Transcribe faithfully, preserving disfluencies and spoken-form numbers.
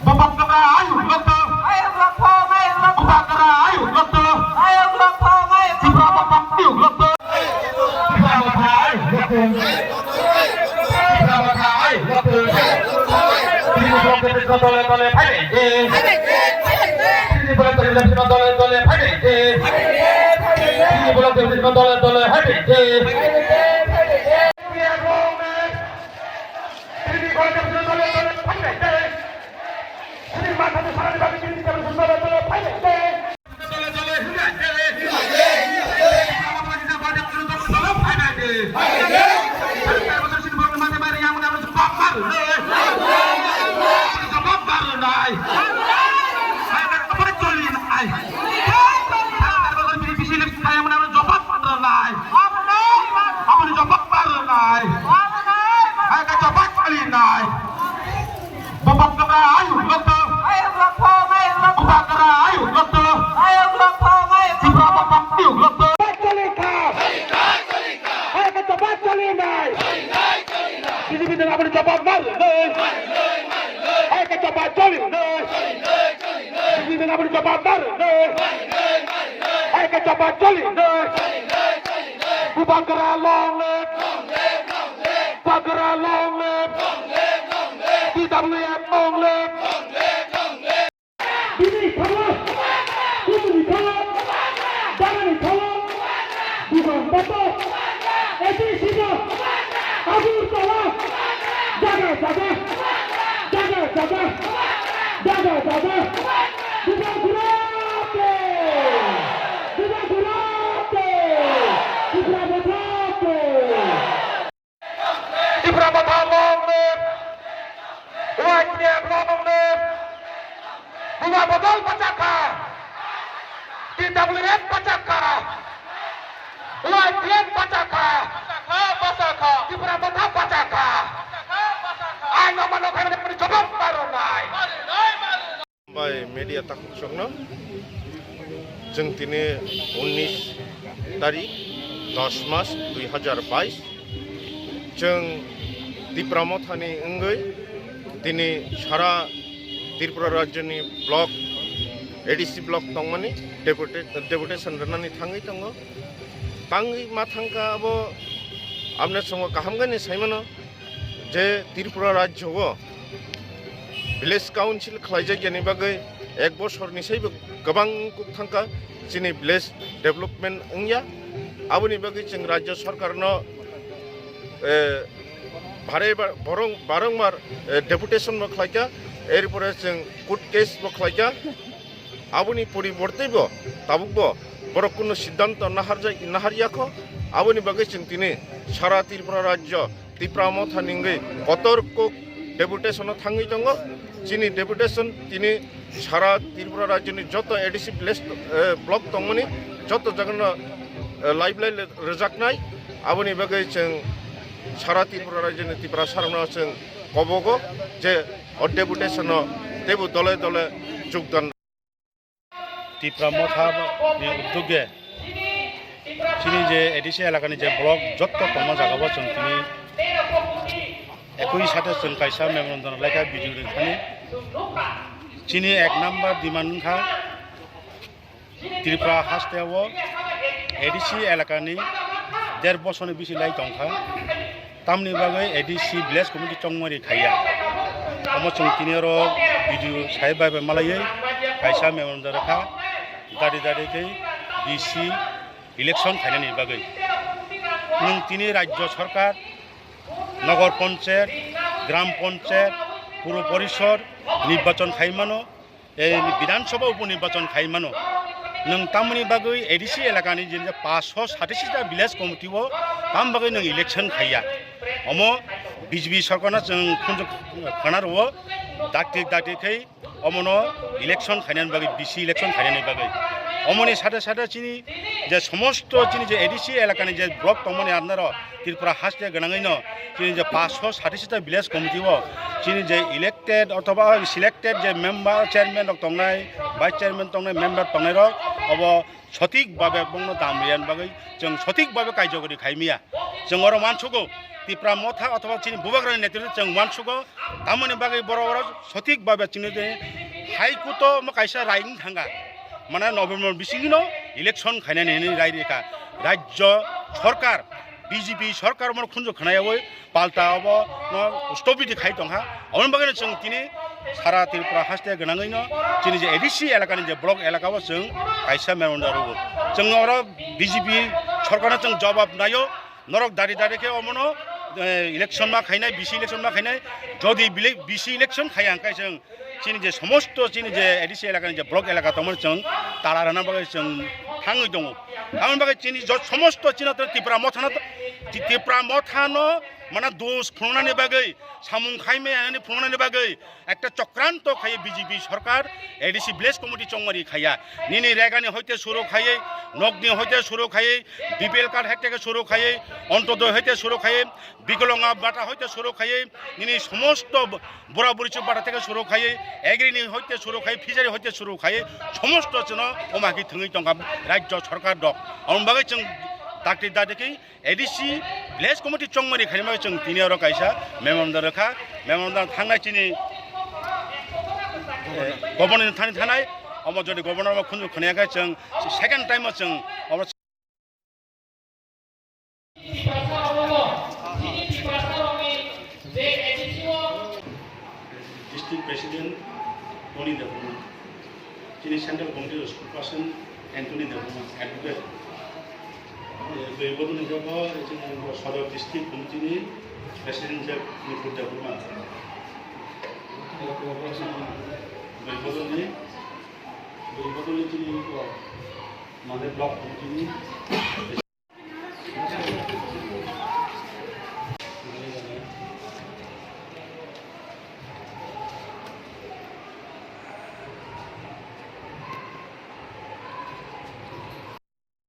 Bubagra ayuk lokto. Bubagra ayuk lokto. Tipra Motha ayuk lokto. Tipra Motha ayuk lokto. Tini block de Krishna dole dole phai de. Tini block de Krishna dole dole phai de. Tini block de Krishna dole dole phai de. Tini block de Krishna dole dole phai de. Tini block de Krishna dole dole phai de. Bubagra ayuk lokto. Bubagra ayuk lokto. Tipra Motha ayuk lokto. Choli kha. Hai khe to ba choli nai. B J P nang aboni jawab mar nai. Hai khe to ba choli nai. B J P nang aboni jawab mar nai. Hai khe to ba choli nai. Bubagra long live. Bubagra long live. T W F long live. Bini thago, kubuni thago, dagani thago, bubagra bato, A D C no, Agartala, jaga jaga, jaga jaga, jaga jaga, bubagra ke, bubagra ke, bubagra ke. Tipra Motha long live! Y T F long live! Bubagra bodol bachakha! T W F bachakha! Y T F bachakha! Tipra Motha bachakha! Aino mano khaimani jawab marinai! Bai media takhuk chokno. Chwng tini unnish tarik, dos mas, dui hazar bais. Chwng Tipra Mothani wngwi tini sara Tripura rajyoni block, A D C block tongmani deputa-, deputation rwnani thangwi tongo. Tangwi ma thangkha abo, aboni songo kaham gani saimano. Je Tripura rajyo o village council khlaijak yani bagwi ek bosorni saibo kwbang kuk thangkha chini village development wngya. Aboni bagwi chwng rajyo sarkarno, eh, bare ba-, borong-, barongbar, eh, deputation bo khlaikha, erpore chwng court case bo khlaikha. Aboni poriborte bo tabuk bo borok kuno siddhanto naharjai-, naharyakho. Aboni bagwi chwng tini sara Tripura rajyo Tipra Motha ningwi kotor kok deputation o thangwi tongo. Chini deputation tini sara Tripura rajyoni joto A D C village, eh, block tongmani joto jagano, eh, live lai rwjaknai. Aboni bagwi chwng sara Tripura rajyoni Tiprasarokno chwng kobogo je o deputation o teibo dole dole jogdan. Tipra Motha ni uddoge chini je A D C elakani je block jotto tongma jagao chwng tini ekoi sate chwng kaisa memorandum laikha video ringthani. Chini ek number demand wngkha Tripura hasteo A D C elakani der bosoni bisi lai tongkha. Tamni bagwi A D C village committee chongmani khaiya. Omo chwng tini oro video sai bai bai malaiwi kaisa memorandum rwkha, dari dari khe V C election khainani bagwi. Nwng tini rajyo sarkar, nogor ponchayat, gram ponchayat, puro porishod nirbachon khai mano. Ei Bidhan Sabha upo nirbachon khai mano. Nwng tamoni bagwi A D C elakani je paanch sho satashi ta village committee o tam bagwi nwng election khaiya. Omo B J P sorkarno chwng khunju khana rwo, dakti dakti khai omono election khainani bagwi, B C election khainani bagwi. Omoni sade sade chini je somosto chini je A D C elakani je block tongmani andaro Tripura haste gwnangwino chini je paanch sho sati sita village committee o chini je elected othoba selected je member, chairman rok tongnai, vice chairman tongnai, member tongnairok obo sothik babe bongno dam riyan bagwi chwng sothik babe kaijagori khaimiya. Chwng oro mansugo Tipra Motha othoba chini bubagrani netritwo chwng mansugo, tamoni bagwi borok oro sothik babe chini de hai kuto mo kaisa rai wng thanga. Mane November bisingino election khainani hinwi rai rikha. Rajyo sorkar, B J P sorkar omo khunju khnayawi palta obo no stopiti khai tongkha. Aboni bagwi no chwng tini sara Tripura haste gwnangwi no chini je A D C elakani je block elaka o chwng kaisa memorandum rwo. Chwng oro B J P sorkarno chwng jawab naio, norok dari dari khe omono, eh, election ma khainai, B C election ma khainai, jodi bile-, B C election khaiya hwnkhe chwng chini je somosto chini je A D C elakani je block elaka tongmani chwng tala rwna bagwi chwng thangwi tongo. Aboni bagwi chini jo-, somosto chini Tipra Mothano, Tipra Mothano mana dos phunuknani bagwi, samung khaimaya hinwi phunuknani bagwi ekta chokranto khaiye B J P sorkar, A D C village committee chongmari khaiya. Nini regani hoite suru khaiye, nokni hoite suru khaiye, B P L card hoite suru khaiye, Antyodoi hoite suru khaiye, Bikalonga bata hoite suru khaiye, nini somosto bura buri chuk bata theke suru khaiye, agri ni hoite suru khaiye, fishery hoite suru khaiye, somosto chwngno omaki thwngwi tongkha rajyo sorkar rok. Aboni bagwi chwng dakti dakti khe A D C village committee chongmani khaima chwng tini oro kaisa memorandum rwkha. Memorandum thangnai chini, eh, governor thani thanai, omo jodi governor ma khunju khunaya khe chwng second time o chwng omo District President Tony Debbarma, chini Central Committee Spokesperson Anthony Debbarma, Advocate. Bwi bodolni jogo chini Sodor District Committee ni President je Nipur Debbarma. Bwi bodolni, bwi bodolni chini mane Block Committee ni